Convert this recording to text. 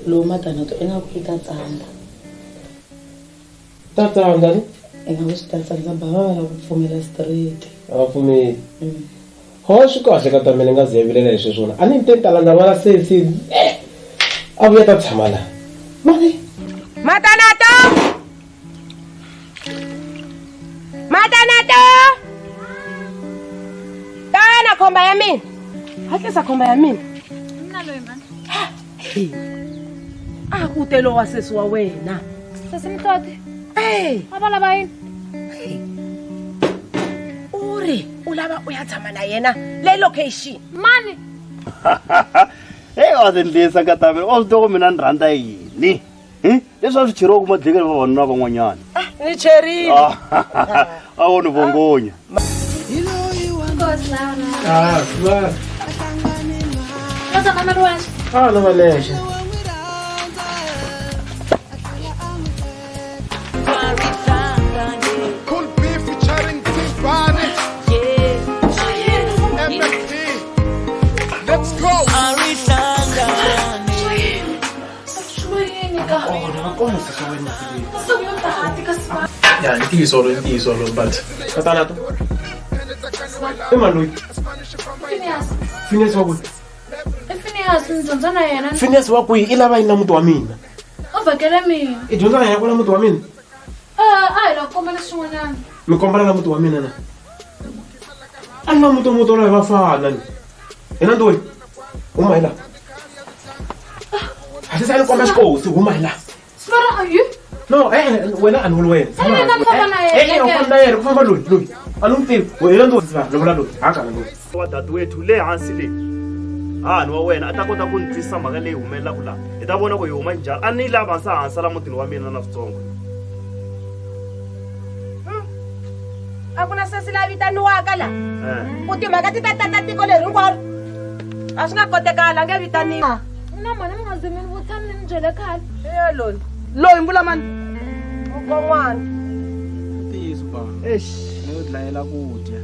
Lowu matanato ingaku yi ta tsandza. Ta tsandza ni? Ingaku swi ta tsandza bava va lava ku pfumela straight. A va pfumeli. Ho swi kahle ka tamele nga ze vilela hi sweswona. A ni te ni ta landza n'wana sesi. Eh! A vuya ta tshama la. Mani. Matanato! Matanato! Tana khomba ya mina. Hatlisa khomba ya mina. Mina loyi mhani. A ku te lowa sesi wa wena. Sesi Mhloti. Hey! A va lava yini? U ri u lava u ya tshama na yena le location. Mani? Hey, wa swi ndlisa nkata mina wa swi tiva ku mina ni rhandza yini leswi a swi cheriwaka madlekeni vavanuna van'wanyana. Ni cherile. A wo ni vongonya. Ah, va. Va tshama na ri wexe. Ah, no va lexe. Cool B featuring Tiffany. MFP. Let's go. Ya, i ntiyiso lo, i ntiyiso lo, but Tatana to. I mani loyi? Phineas. Phineas wa kwihi? I Phineas ni dyondza na yena. Phineas wa kwihi? I lava yini na muti wa mina? U vhakele mina. I dyondza na yena kwala muti wa mina? A hi lava ku kombela swin'wanyana. Mi kombela na muti wa mina na? A ni na muti muti wolowo va fana ni. Hina ndoyi. Huma hi la. Hatlisa ni komba xikosi, huma hi la. Sivara a yi? No, wena a ni vuli wena. A ni na famba na yena. U famba na yena, ku famba loyi, loyi. A ni n'wi tivi. Wena ndoyi, sivara, ni vula loyi. Hakana loyi. Wa dadewethu le hansi le. Hahani wa wena a ta kota ku ni twisisa mhaka leyi humelelaka laha. Hi ta vona ku hi huma njhani. A ni lava hansi hansi la mutini wa mina na switsongo. A ku na sesi la vitaniwaka la. Ku timhaka ti ta tata tiko leri hinkwaro. A swi nga kotekala, a nge vitaniwi. Na mhani mi nga zi mi ni vutisa mi ni byele khale. E loyi. Loyi mbula mani? Mukon'wana. Ntiyiso ba. Eish. Ni yo dlayela ku dya.